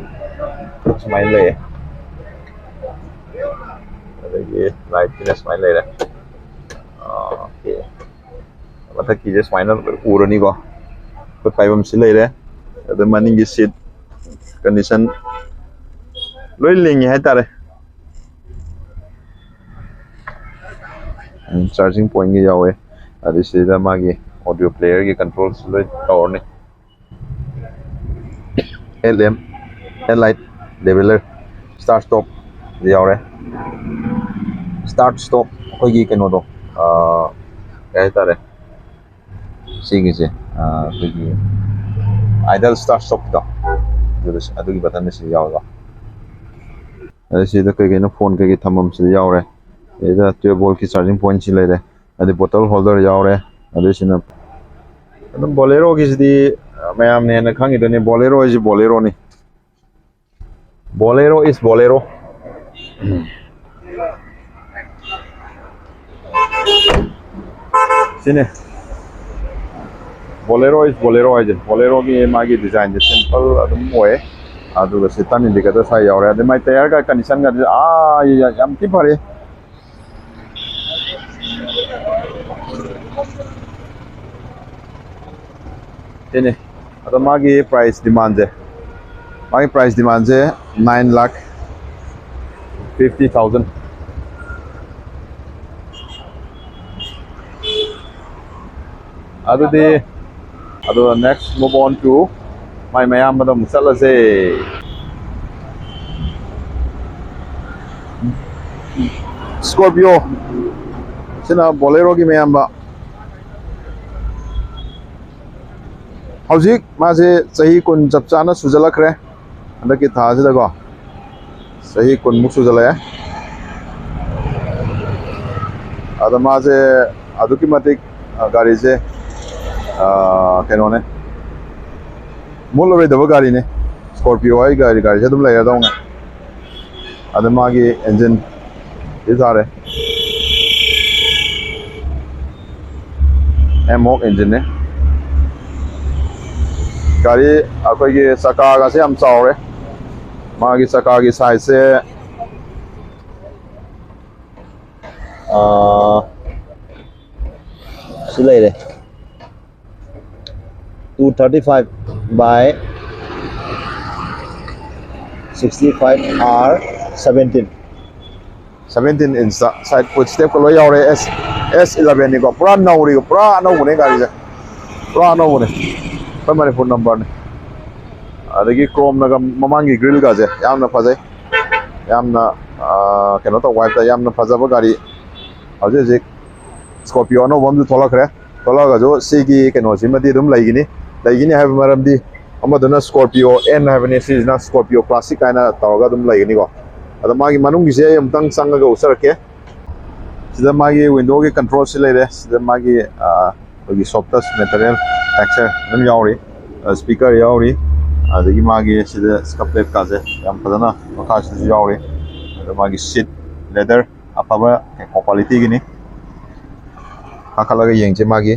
ꯁꯨꯃꯥꯏꯅ ꯂꯩꯌꯦ꯫ ꯑꯗꯒꯤ lightꯁꯤꯅ ꯁꯨꯃꯥꯏꯅ ꯂꯩꯔꯦ꯫ ꯑꯣꯀꯦ꯫ ꯃꯊꯛꯀꯤꯁꯦ ꯁꯨꯃꯥꯏꯅ ꯎꯔꯅꯤꯀꯣ꯫ ꯈꯨꯠ ꯄꯥꯏꯐꯝꯁꯤ ꯂꯩꯔꯦ꯫ ꯑꯗ ꯃꯅꯤꯡꯒꯤ seat condition ꯂꯣꯏ ꯂꯤꯡꯉꯤ ꯍꯥꯏꯇꯥꯔꯦ꯫ Charging pointꯒ ꯌꯥꯎꯋꯦ꯫ ꯑꯗꯩ ꯁꯤꯗ ꯃꯥꯒꯤ audio playerꯒꯤ controlꯁꯨ ꯂꯣꯏ ꯇꯧꯔꯅꯤ꯫ L M, headlight, leveler, start stop ꯌꯥꯎꯔꯦ꯫ Start stop ꯑꯩꯈꯣꯏꯒꯤ ꯀꯩꯅꯣꯗꯣ, ꯑꯥ, ꯀꯩ ꯍꯥꯏꯇꯥꯔꯦ, ꯁꯤꯒꯤꯁꯦ, ꯑꯥ, ꯑꯩꯈꯣꯏꯒꯤ idle start stopꯀꯤꯗꯣ, ꯑꯗꯨꯗ ꯁꯤ-, ꯑꯗꯨꯒꯤ buttonꯗ ꯁꯤꯗ ꯌꯥꯎꯋꯦꯕ꯫ ꯑꯗꯩ ꯁꯤꯗ ꯀꯩ ꯀꯩꯅꯣ phone ꯀꯩꯀꯩ ꯊꯝꯐꯝ ꯁꯤꯗ ꯌꯥꯎꯔꯦ꯫ ꯁꯤꯗ twelve voltꯀꯤ charging pointꯁꯤ ꯂꯩꯔꯦ꯫ ꯑꯗꯩ bottle holder ꯌꯥꯎꯔꯦ꯫ ꯑꯗꯨꯏꯁꯤꯅ ꯑꯗꯨꯝ Boleroꯒꯤꯁꯤꯗꯤ ꯃꯌꯥꯝꯅ ꯍꯦꯟꯅ ꯈꯪꯉꯤꯗꯨꯅꯤ, Bolero ꯍꯥꯏꯁꯤ Boleroꯅꯤ꯫ Bolero is Bolero꯫ ꯁꯤꯅꯦ꯫ Bolero is Bolero ꯍꯥꯏꯁꯦ꯫ Boleroꯒꯤ ꯃꯥꯒꯤ designꯁꯦ simple ꯑꯗꯨꯝ ꯑꯣꯏ꯫ ꯑꯗꯨꯒ ꯁꯤ turn indicator ꯁ꯭ꯋꯥꯏ ꯌꯥꯎꯔꯦ꯫ ꯑꯗꯩ ꯃꯥꯏ tyre ꯒ condition ꯒꯗꯤ ꯑꯥ, ꯌꯥ-, ꯌꯥꯝ ꯊꯤ ꯐꯔꯦ꯫ ꯁꯤꯅꯤ꯫ ꯑꯗꯣ ꯃꯥꯒꯤ price demand ꯁꯦ, ꯃꯥꯒꯤ price demand ꯁꯦ nine lakh fifty thousand꯫ ꯑꯗꯨꯗꯤ, ꯑꯗꯣ next move on to ꯃꯥꯏ ꯃꯌꯥꯝꯕꯗ ꯑꯃꯨꯛ ꯆꯠꯂꯁꯦ꯫ Scorpio ꯁꯤꯅ Bolero ꯒꯤ ꯃꯌꯥꯝꯕ꯫ ꯍꯧꯖꯤꯛ ꯃꯥꯁꯦ ꯆꯍꯤ ꯀꯨꯟ ꯆꯞ ꯆꯥꯅ ꯁꯨꯖꯜꯂꯛꯈ꯭ꯔꯦ꯫ ꯍꯟꯗꯛꯀꯤ ꯊꯥꯁꯤꯗꯀꯣ ꯆꯍꯤ ꯀꯨꯟꯃꯨꯛ ꯁꯨꯖꯜꯂꯛꯑꯦ꯫ ꯑꯗ ꯃꯥꯁꯦ ꯑꯗꯨꯛꯀꯤ ꯃꯇꯤꯛ, ꯑ, ꯒꯥꯔꯤꯁꯦ, ꯑ, ꯀꯩꯅꯣꯅꯦ, ꯃꯨꯠꯂꯔꯣꯏꯗꯕ ꯒꯥꯔꯤꯅꯦ꯫ Scorpio ꯍꯥꯏ ꯒꯥꯔꯤ, ꯒꯥꯔꯤꯁꯦ ꯑꯗꯨꯝ ꯂꯩꯔꯗꯧꯅꯦ꯫ ꯑꯗ ꯃꯥꯒꯤ engine ꯁꯤ ꯊꯥꯔꯦ꯫ M-Hock engine ꯅꯦ꯫ ꯒꯥꯔꯤ ꯑꯩꯈꯣꯏꯒꯤ ꯆꯀꯥꯒꯁꯦ ꯌꯥꯝ ꯆꯥꯎꯔꯦ꯫ ꯃꯥꯒꯤ ꯆꯀꯥꯒꯤ size ꯁꯦ, ꯑꯥ, ꯁꯤ ꯂꯩꯔꯦ꯫ Two thirty five by sixty five R seventeen꯫ Seventeen inch ꯇ side footstep ꯀ ꯂꯣꯏ ꯌꯥꯎꯔꯦ꯫ S, S eleven ꯅꯤꯀꯣ, ꯄꯨꯔꯥ ꯅꯧꯔꯤꯀꯣ, ꯄꯨꯔꯥ ꯑꯅꯧꯕꯅꯦ ꯒꯥꯔꯤꯁꯦ, ꯄꯨꯔꯥ ꯑꯅꯧꯕꯅꯦ, ꯑꯩꯈꯣꯏ ꯃꯅꯤꯄꯨꯔ number ꯅꯦ꯫ ꯑꯗꯒꯤ chrome ꯅꯒ ꯃꯃꯥꯡꯒꯤ grill ꯒꯁꯦ ꯌꯥꯝꯅ ꯐꯖꯩ, ꯌꯥꯝꯅ, ꯑꯥ, ꯀꯩꯅꯣ ꯇꯧꯕ ꯍꯥꯏꯇꯥꯔꯦ, ꯌꯥꯝꯅ ꯐꯖꯕ ꯒꯥꯔꯤ꯫ ꯍꯧꯖꯤꯛ ꯍꯧꯖꯤꯛ Scorpio ꯑꯅꯧꯕ ꯑꯃꯁꯨ ꯊꯣꯛꯂꯛꯈ꯭ꯔꯦ꯫ ꯊꯣꯛꯂꯛꯑꯒꯁꯨ ꯁꯤꯒꯤ ꯀꯩꯅꯣꯁꯤꯃꯗꯤ ꯑꯗꯨꯝ ꯂꯩꯒꯅꯤ꯫ ꯂꯩꯒꯅꯤ ꯍꯥꯏꯕ ꯃꯔꯝꯗꯤ ꯑꯃꯗꯨꯅ Scorpio N ꯍꯥꯏꯕꯅꯤ, ꯁꯤꯁꯤꯅ Scorpio Classic ꯍꯥꯏꯅ ꯇꯧꯔꯒ ꯑꯗꯨꯝ ꯂꯩꯒꯅꯤꯀꯣ꯫ ꯑꯗꯣ ꯃꯥꯒꯤ ꯃꯅꯨꯡꯒꯤꯁꯦ ꯑꯩ ꯑꯃꯨꯛꯇꯪ ꯆꯪꯉꯒ ꯎꯠꯆꯔꯛꯀꯦ꯫ ꯁꯤꯗ ꯃꯥꯒꯤ window ꯒꯤ control ꯁꯤ ꯂꯩꯔꯦ꯫ ꯁꯤꯗ ꯃꯥꯒꯤ, ꯑ, ꯑꯩꯈꯣꯏꯒꯤ soft touch material texture ꯑꯗꯨꯝ ꯌꯥꯎꯔꯤ꯫ ꯑ, speaker ꯌꯥꯎꯔꯤ꯫ ꯑꯗꯒꯤ ꯃꯥꯒꯤ ꯁꯤꯗ scuff plate ꯀꯥꯁꯦ ꯌꯥꯝ ꯐꯖꯅ ꯃꯈꯥꯁꯤꯗꯁꯨ ꯌꯥꯎꯔꯤ꯫ ꯑꯗ ꯃꯥꯒꯤ seat leather ꯑꯐꯕ quality ꯒꯤꯅꯤ꯫ ꯀꯥꯈꯠꯂꯒ ꯌꯦꯡꯁꯦ ꯃꯥꯒꯤ,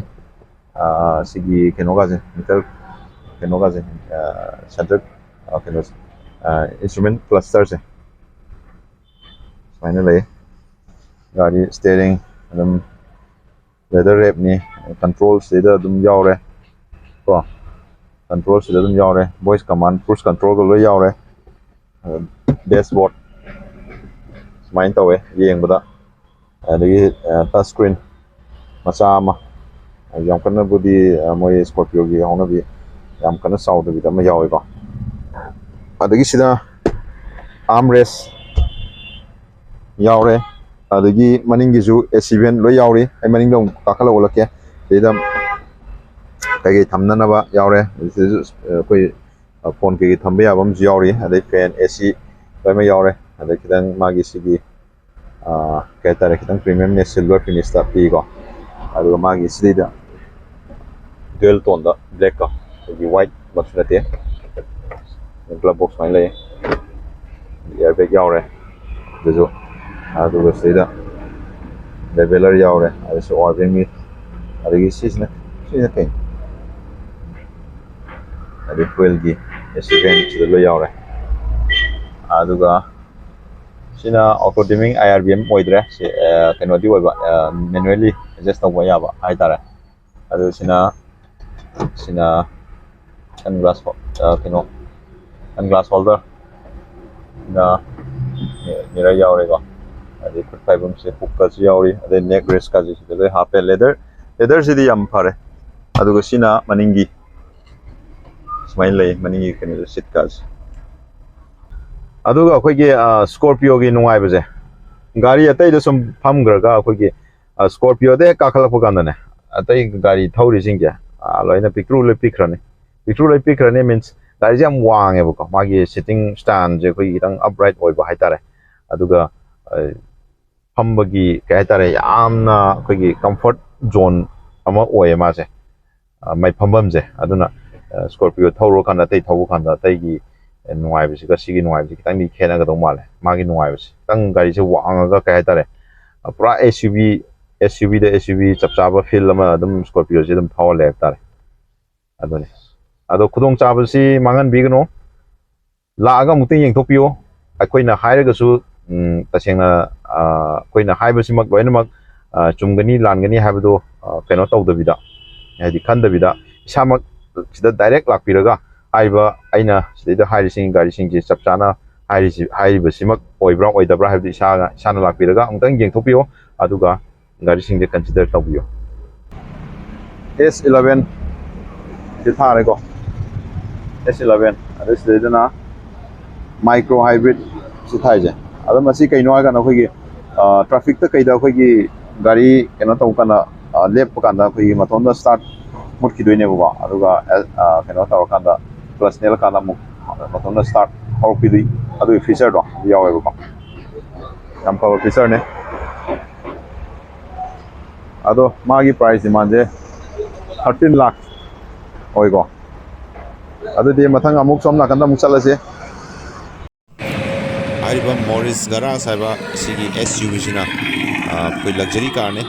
ꯑ, ꯁꯤꯒꯤ ꯀꯩꯅꯣꯒꯥꯁꯦ, meter ꯀꯩꯅꯣꯒꯥꯁꯦ, ꯑ, center, ꯑ, ꯀꯩꯅꯣꯁꯦ꯫ ꯏꯟꯁꯇ꯭ꯔꯨꯃꯦꯟ ꯀ꯭ꯂꯁꯇꯔꯁꯦ ꯁꯨꯃꯥꯏꯅ ꯂꯩ꯫ ꯒꯥꯔꯤ ꯁ꯭ꯇꯦꯔꯤꯡ ꯑꯗꯨꯝ ꯂꯦꯗꯔ ꯔꯦꯞꯅꯤ, ꯀꯟꯇ꯭ꯔꯣꯜ ꯁꯤꯗ ꯑꯗꯨꯝ ꯌꯥꯎꯔꯦ ꯀꯣ꯫ ꯀꯟꯇ꯭ꯔꯣꯜ ꯁꯤꯗ ꯑꯗꯨꯝ ꯌꯥꯎꯔꯦ, ꯚꯣꯏꯁ ꯀꯃꯥꯟ, ꯀ꯭ꯔꯨꯖ ꯀꯟꯇ꯭ꯔꯣꯜꯒ ꯂꯣꯏ ꯌꯥꯎꯔꯦ꯫ ꯗꯦꯁꯕꯣꯔꯗ ꯁꯨꯃꯥꯏꯅ ꯇꯧꯋꯦ ꯌꯦꯡꯕꯗ꯫ ꯑꯗꯒꯤ ꯇꯆ ꯁ꯭ꯀ꯭ꯔꯤꯟ ꯃꯆꯥ ꯑꯃ, ꯌꯥꯝ ꯀꯟꯅꯕꯨꯗꯤ ꯃꯣꯏ ꯁ꯭ꯀꯣꯔꯄꯤꯌꯣꯒꯤ ꯍꯧꯅꯕꯤ ꯌꯥꯝ ꯀꯟꯅ ꯆꯥꯎꯗꯕꯤꯗ ꯑꯃ ꯌꯥꯎꯋꯦꯀꯣ꯫ ꯑꯗꯒꯤ ꯁꯤꯗ ꯑꯥꯝ ꯔꯦꯁ ꯌꯥꯎꯔꯦ꯫ ꯑꯗꯒꯤ ꯃꯅꯤꯡꯒꯤꯁꯨ ꯑꯦ ꯁꯤ ꯚꯦꯟ ꯂꯣꯏ ꯌꯥꯎꯔꯤ꯫ ꯑꯩ ꯃꯅꯤꯡꯗ ꯑꯃꯨꯛ ꯀꯥꯈꯠꯂ ꯎꯠꯂꯛꯀꯦ꯫ ꯁꯤꯗ ꯀꯩꯀꯩ ꯊꯝꯅꯅꯕ ꯌꯥꯎꯔꯦ꯫ ꯁꯤꯗꯁꯨ ꯑꯩꯈꯣꯏ ꯐꯣꯟ ꯀꯩꯀꯩ ꯊꯝꯕ ꯌꯥꯕ ꯑꯃꯁꯨ ꯌꯥꯎꯔꯤ꯫ ꯑꯗꯩ ꯐꯦꯟ, ꯑꯦ ꯁꯤ ꯂꯣꯏꯅꯃꯛ ꯌꯥꯎꯔꯦ꯫ ꯑꯗꯩ ꯈꯤꯇꯪ ꯃꯥꯒꯤ ꯁꯤꯒꯤ ꯀꯩ ꯍꯥꯏꯇꯥꯔꯦ, ꯈꯤꯇꯪ ꯄ꯭ꯔꯤꯃꯤꯌꯝꯅꯦ, ꯁꯤꯜꯚꯔ ꯐꯤꯅꯤꯁꯇ ꯄꯤꯀꯣ꯫ ꯑꯗꯨꯒ ꯃꯥꯒꯤ ꯁꯤꯗꯩꯗ ꯗ꯭ꯌꯨꯑꯦꯜ ꯇꯣꯟꯗ ꯕ꯭ꯂꯦꯛꯀ, ꯑꯩꯈꯣꯏꯒꯤ ꯋꯥꯏꯠꯃꯛꯁꯨ ꯅꯠꯇꯦ꯫ ꯒ꯭ꯂꯞ ꯕꯣꯛꯁ ꯁꯨꯃꯥꯏꯅ ꯂꯩ꯫ ꯑꯦꯌꯥꯔ ꯕꯦꯒ ꯌꯥꯎꯔꯦ ꯑꯗꯨꯁꯨ꯫ ꯑꯗꯨꯒ ꯁꯤꯗ ꯂꯦꯕꯦꯂꯔ ꯌꯥꯎꯔꯦ, ꯑꯗꯨꯁꯨ ꯑꯣꯔꯕꯦꯡꯒꯤ꯫ ꯑꯗꯒꯤ ꯁꯤꯁꯤꯅ, ꯁꯤꯁꯤꯅ ꯀꯩꯅꯣ? ꯑꯗꯩ ꯐ꯭ꯌꯨꯋꯦꯜꯒꯤ ꯑꯦꯁꯤꯁꯇꯦꯟꯁ ꯁꯤꯗ ꯂꯣꯏ ꯌꯥꯎꯔꯦ꯫ ꯑꯗꯨꯒ ꯁꯤꯅ ꯑꯣꯇꯣ ꯗꯤꯃꯤꯡ ꯑꯥꯏ ꯑꯥꯔ ꯕꯤ ꯑꯦꯝ ꯑꯣꯏꯗ꯭ꯔꯦ꯫ ꯁꯤ, ꯑ, ꯀꯩꯅꯣꯗꯤ ꯑꯣꯏꯕ, ꯃꯦꯅꯨꯋꯦꯜꯂꯤ ꯑꯦꯗꯖꯁ ꯇꯧꯕ ꯌꯥꯕ ꯍꯥꯏꯇꯥꯔꯦ꯫ ꯑꯗꯨ ꯁꯤꯅ, ꯁꯤꯅ ꯁꯟ ꯒ꯭ꯂꯥꯁ, ꯑ, ꯀꯩꯅꯣ, ꯁꯟ ꯒ꯭ꯂꯥꯁ ꯍꯣꯜꯗꯔ, ꯁꯤꯅ ꯃꯤꯔꯔ ꯌꯥꯎꯔꯦꯀꯣ꯫ ꯑꯗꯩ ꯈꯨꯠ ꯄꯥꯏꯐꯝꯁꯦ ꯍꯨꯛꯀꯁꯨ ꯌꯥꯎꯔꯤ, ꯑꯗꯩ ꯅꯦꯛ ꯔꯦꯁꯀꯁꯨ ꯁꯤꯗ ꯂꯣꯏ ꯍꯥꯞꯄꯦ꯫ ꯂꯦꯗꯔ, ꯂꯦꯗꯔꯁꯤꯗꯤ ꯌꯥꯝ ꯐꯔꯦ꯫ ꯑꯗꯨꯒ ꯁꯤꯅ ꯃꯅꯤꯡꯒꯤ ꯁꯨꯃꯥꯏꯅ ꯂꯩ, ꯃꯅꯤꯡꯒꯤ ꯀꯩꯅꯣꯗ ꯁꯤꯠꯀꯥꯁꯦ꯫ ꯑꯗꯨꯒ ꯑꯩꯈꯣꯏꯒꯤ, ꯑ, ꯁ꯭ꯀꯣꯔꯄꯤꯌꯣꯒꯤ ꯅꯨꯡꯉꯥꯏꯕꯁꯦ, ꯒꯥꯔꯤ ꯑꯇꯩꯗ ꯁꯨꯝ ꯐꯝꯈ꯭ꯔꯒ ꯑꯩꯈꯣꯏꯒꯤ, ꯑ, ꯁ꯭ꯀꯣꯔꯄꯤꯌꯣꯗ ꯍꯦꯛ ꯀꯥꯈꯠꯂꯛꯄ ꯀꯥꯟꯗꯅꯦ, ꯑꯇꯩ ꯒꯥꯔꯤ ꯊꯧꯔꯤꯁꯤꯡꯁꯦ, ꯑ, ꯂꯣꯏꯅ ꯄꯤꯛꯇ꯭ꯔꯨ ꯂꯣꯏ ꯄꯤꯛꯈ꯭ꯔꯅꯤ꯫ ꯄꯤꯛꯇ꯭ꯔꯨ ꯂꯣꯏ ꯄꯤꯛꯈ꯭ꯔꯅꯤ means ꯒꯥꯔꯤꯁꯦ ꯌꯥꯝ ꯋꯥꯡꯉꯦꯕꯀꯣ, ꯃꯥꯒꯤ ꯁꯤꯠꯇꯤꯡ ꯁ꯭ꯇꯥꯏꯜꯁꯦ ꯑꯩꯈꯣꯏꯒꯤ ꯈꯤꯇꯪ ꯑꯞꯔꯥꯏꯠ ꯑꯣꯏꯕ ꯍꯥꯏꯇꯥꯔꯦ꯫ ꯑꯗꯨꯒ, ꯑ, ꯐꯝꯕꯒꯤ ꯀꯩ ꯍꯥꯏꯇꯥꯔꯦ, ꯌꯥꯝꯅ ꯑꯩꯈꯣꯏꯒꯤ ꯀꯝꯐꯣꯔꯠ ꯖꯣꯟ ꯑꯃ ꯑꯣꯏꯌꯦ ꯃꯥꯁꯦ꯫ ꯑ, ꯃꯥꯏ ꯐꯝꯐꯝꯁꯦ꯫ ꯑꯗꯨꯅ, ꯑ, ꯁ꯭ꯀꯣꯔꯄꯤꯌꯣ ꯊꯧꯔꯨꯔꯀꯥꯟꯗ, ꯑꯇꯩ ꯊꯧꯕ ꯀꯥꯟꯗ ꯑꯇꯩꯒꯤ, ꯑ, ꯅꯨꯡꯉꯥꯏꯕꯁꯤꯒ ꯁꯤꯒꯤ ꯅꯨꯡꯉꯥꯏꯕꯁꯤ ꯈꯤꯇꯪꯗꯤ ꯈꯦꯠꯅꯒꯗꯧ ꯃꯥꯜꯂꯦ꯫ ꯃꯥꯒꯤ ꯅꯨꯡꯉꯥꯏꯕꯁꯤ ꯈꯤꯇꯪ ꯒꯥꯔꯤꯁꯦ ꯋꯥꯡꯉꯒ ꯀꯩ ꯍꯥꯏꯇꯥꯔꯦ, ꯑ, ꯄꯨꯔꯥ S U V, S U ꯚꯤꯗ ꯑꯦꯁ ꯌꯨ ꯚꯤ ꯆꯞ ꯆꯥꯕ ꯐꯤꯜ ꯑꯃ ꯑꯗꯨꯝ ꯁ꯭ꯀꯣꯔꯄꯤꯌꯣꯁꯦ ꯑꯗꯨꯝ ꯊꯧꯍꯜꯂꯦ ꯍꯥꯏꯕ ꯇꯥꯔꯦ꯫ ꯑꯗꯨꯅꯤ꯫ ꯑꯗꯣ ꯈꯨꯗꯣꯡꯆꯥꯕꯁꯤ ꯃꯥꯡꯍꯟꯕꯤꯒꯅꯨ꯫ ꯂꯥꯛꯑꯒ ꯑꯃꯨꯛꯇꯪ ꯌꯦꯡꯊꯣꯛꯄꯤꯌꯨ꯫ ꯑꯩꯈꯣꯏꯅ ꯍꯥꯏꯔꯒꯁꯨ, ꯎꯝ, ꯇꯁꯦꯡꯅ, ꯑ, ꯑꯩꯈꯣꯏꯅ ꯍꯥꯏꯕꯁꯤꯃꯛ ꯂꯣꯏꯅꯃꯛ, ꯑ, ꯆꯨꯝꯒꯅꯤ ꯂꯥꯟꯒꯅꯤ ꯍꯥꯏꯕꯗꯣ, ꯑ, ꯀꯩꯅꯣ ꯇꯧꯗꯕꯤꯗ, ꯍꯥꯏꯗꯤ ꯈꯟꯗꯕꯤꯗ, ꯏꯁꯥꯃꯛ ꯁꯤꯗ direct ꯂꯥꯛꯄꯤꯔꯒ ꯍꯥꯏꯔꯤꯕ ꯑꯩꯅ ꯁꯤꯗꯩꯗ ꯍꯥꯏꯔꯤꯁꯤꯡ ꯒꯥꯔꯤꯁꯤꯡꯁꯦ ꯆꯞ ꯆꯥꯅ ꯍꯥꯏꯔꯤꯁꯤ, ꯍꯥꯏꯔꯤꯕꯁꯤꯃꯛ ꯑꯣꯏꯕ꯭ꯔꯥ ꯑꯣꯏꯗꯕ꯭ꯔꯥ ꯍꯥꯏꯕꯗꯨ ꯏꯁꯥꯅ, ꯏꯁꯥꯅ ꯂꯥꯛꯄꯤꯔꯒ ꯑꯃꯨꯛꯇꯪ ꯌꯦꯡꯊꯣꯛꯄꯤꯌꯨ꯫ ꯑꯗꯨꯒ ꯒꯥꯔꯤꯁꯤꯡꯁꯦ consider ꯇꯧꯕꯤꯌꯨ꯫ ꯑꯦꯁ ꯏꯂꯚꯦꯟ ꯁꯤ ꯊꯥꯔꯦꯀꯣ, ꯑꯦꯁ ꯏꯂꯚꯦꯟ, ꯑꯗꯨ ꯁꯤꯗꯩꯗꯅ micro hybrid ꯁꯤ ꯊꯥꯏꯁꯦ꯫ ꯑꯗꯣ ꯃꯁꯤ ꯀꯩꯅꯣ ꯍꯥꯏꯔꯀꯥꯟꯗ ꯑꯩꯈꯣꯏꯒꯤ, ꯑ, trafficꯇ ꯀꯩꯗ ꯑꯩꯈꯣꯏꯒꯤ ꯒꯥꯔꯤ ꯀꯩꯅꯣ ꯇꯧꯕ ꯀꯥꯟꯗ, ꯑ, ꯂꯦꯞꯄ ꯀꯥꯟꯗ ꯑꯩꯈꯣꯏꯒꯤ ꯃꯇꯣꯝꯗ start ꯃꯨꯠꯈꯤꯗꯣꯏꯅꯦꯕꯀꯣ꯫ ꯑꯗꯨꯒ, ꯑ, ꯀꯩꯅꯣ ꯇꯧꯔꯀꯥꯟꯗ clutch ꯅꯦꯜꯂꯀꯥꯟꯗ ꯑꯃꯨꯛ ꯃꯇꯣꯝꯗ start ꯍꯧꯔꯛꯄꯤꯗꯣꯏ, ꯑꯗꯨꯒꯤ featureꯗꯣ ꯌꯥꯎꯋꯦꯕꯀꯣ꯫ ꯌꯥꯝ ꯐꯕ featureꯅꯦ꯫ ꯑꯗꯣ ꯃꯥꯒꯤ price demandꯁꯦ thirteen lakh ꯑꯣꯏꯀꯣ꯫ ꯑꯗꯨꯗꯤ ꯃꯊꯪ ꯑꯃꯨꯛ ꯁꯣꯝ ꯅꯥꯀꯟꯗ ꯑꯃꯨꯛ ꯆꯠꯂꯁꯤ꯫ ꯍꯥꯏꯔꯤꯕ ꯃꯣꯔꯤꯁ ꯒꯔꯥꯖ ꯍꯥꯏꯕ ꯁꯤꯒꯤ ꯑꯦꯁ ꯌꯨ ꯚꯤꯁꯤꯅ, ꯑ, ꯑꯩꯈꯣꯏ luxury carꯅꯦ,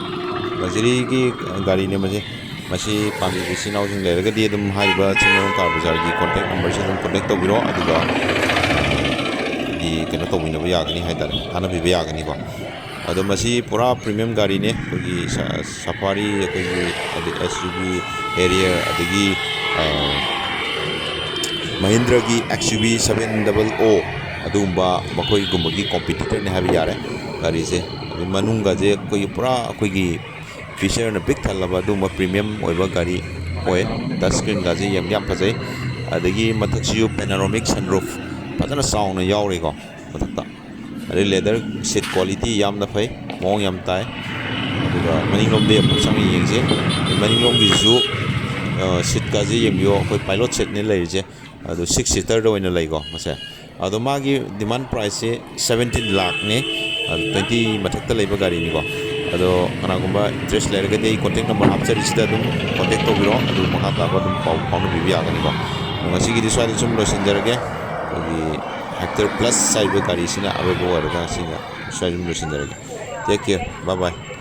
luxuryꯒꯤ ꯒꯥꯔꯤꯅꯦ ꯃꯁꯤ꯫ ꯃꯁꯤ ꯄꯥꯝꯕꯤꯕ ꯏꯆꯤꯟ ꯏꯅꯥꯎꯁꯤꯡ ꯂꯩꯔꯒꯗꯤ ꯑꯗꯨꯝ ꯍꯥꯏꯔꯤꯕ ꯆꯤꯡꯃꯩꯔꯣꯡ ꯀꯥꯔ ꯕꯖꯥꯔꯒꯤ contact numberꯁꯤꯗ ꯑꯗꯨꯝ contact ꯇꯧꯕꯤꯔꯣ, ꯑꯗꯨꯒ, ꯑ, ꯍꯥꯏꯗꯤ ꯀꯩꯅꯣ ꯇꯧꯕꯤꯅꯕ ꯌꯥꯒꯅꯤ ꯍꯥꯏꯇꯥꯔꯦ, ꯊꯥꯅꯕꯤꯕ ꯌꯥꯒꯅꯤꯀꯣ꯫ ꯑꯗꯣ ꯃꯁꯤ ꯄꯨꯔꯥ premium ꯒꯥꯔꯤꯅꯦ, ꯑꯩꯈꯣꯏꯒꯤ ꯁ-, ꯁꯐꯥꯔꯤ, ꯑꯩꯈꯣꯏꯒꯤ ꯑꯗꯩ ꯑꯦꯁ ꯌꯨ ꯚꯤ, ꯍꯦꯔꯤꯌꯔ, ꯑꯗꯒꯤ, ꯑ, ꯃꯍꯤꯟꯗ꯭ꯔꯒꯤ X U V seven double O, ꯑꯗꯨꯒꯨꯝꯕ ꯃꯈꯣꯏꯒꯨꯝꯕꯒꯤ competitorꯅꯦ ꯍꯥꯏꯕ ꯌꯥꯔꯦ ꯒꯥꯔꯤꯁꯦ꯫ ꯑꯗꯩ ꯃꯅꯨꯡꯒꯁꯦ ꯑꯩꯈꯣꯏꯒꯤ ꯄꯨꯔꯥ ꯑꯩꯈꯣꯏꯒꯤ featureꯅ ꯄꯤꯛ ꯊꯜꯂꯕ ꯑꯗꯨꯒꯨꯝꯕ premium ꯑꯣꯏꯕ ꯒꯥꯔꯤ ꯑꯣꯏ꯫ Touch screenꯒꯁꯦ ꯌꯦꯡꯕ ꯌꯥꯝ ꯐꯖꯩ꯫ ꯑꯗꯒꯤ ꯃꯊꯛꯁꯤꯁꯨ panoramic sunroof ꯐꯖꯅ ꯆꯥꯎꯅ ꯌꯥꯎꯔꯤꯀꯣ ꯃꯊꯛꯇ꯫ ꯑꯗꯩ leather seat quality ꯌꯥꯝꯅ ꯐꯩ, ꯃꯑꯣꯡ ꯌꯥꯝ ꯇꯥꯏ꯫ ꯑꯗꯨꯒ ꯃꯅꯤꯡꯂꯣꯝꯗ ꯑꯃꯨꯛ ꯆꯪꯉ ꯌꯦꯡꯁꯦ꯫ ꯃꯅꯤꯡꯂꯣꯝꯒꯤꯁꯤꯁꯨ, ꯑ, seatꯀꯁꯦ ꯌꯦꯡꯕꯤꯌꯣ, ꯑꯩꯈꯣꯏ pilot seatꯅꯦ ꯂꯩꯔꯤꯁꯦ꯫ ꯑꯗꯨ six seaterꯗ ꯑꯣꯏꯅ ꯂꯩꯀꯣ ꯃꯁꯦ꯫ ꯑꯗꯣ ꯃꯥꯒꯤ demand priceꯁꯦ seventeen lakhꯅꯦ꯫ ꯑꯗꯣ twenty ꯃꯊꯛꯇ ꯂꯩꯕ ꯒꯥꯔꯤꯅꯤꯀꯣ꯫ ꯑꯗꯣ ꯀꯅꯥꯒꯨꯝꯕ interest ꯂꯩꯔꯒꯗꯤ ꯑꯩ contact number ꯍꯥꯞꯆꯔꯤꯁꯤꯗ ꯑꯗꯨꯝ contact ꯇꯧꯕꯤꯔꯣ, ꯑꯗꯨ ꯃꯈꯥ ꯇꯥꯕ ꯑꯗꯨꯝ ꯄꯥꯎ ꯐꯥꯎꯅꯕꯤꯕ ꯌꯥꯒꯅꯤꯀꯣ꯫ ꯑꯗꯣ ꯉꯁꯤꯒꯤꯗꯤ ꯁ꯭ꯋꯥꯏꯗ ꯁꯨꯝ ꯂꯣꯏꯁꯤꯟꯖꯔꯒꯦ꯫ ꯑꯩꯈꯣꯏꯒꯤ Hector Plus ꯍꯥꯏꯔꯤꯕ ꯒꯥꯔꯤꯁꯤꯅ ꯑꯔꯣꯏꯕ ꯑꯣꯏꯔꯒ ꯁꯤꯅ ꯁ꯭ꯋꯥꯏꯗ ꯁꯨꯝ ꯂꯣꯏꯁꯤꯟꯖꯔꯒꯦ꯫ Take care, bye bye꯫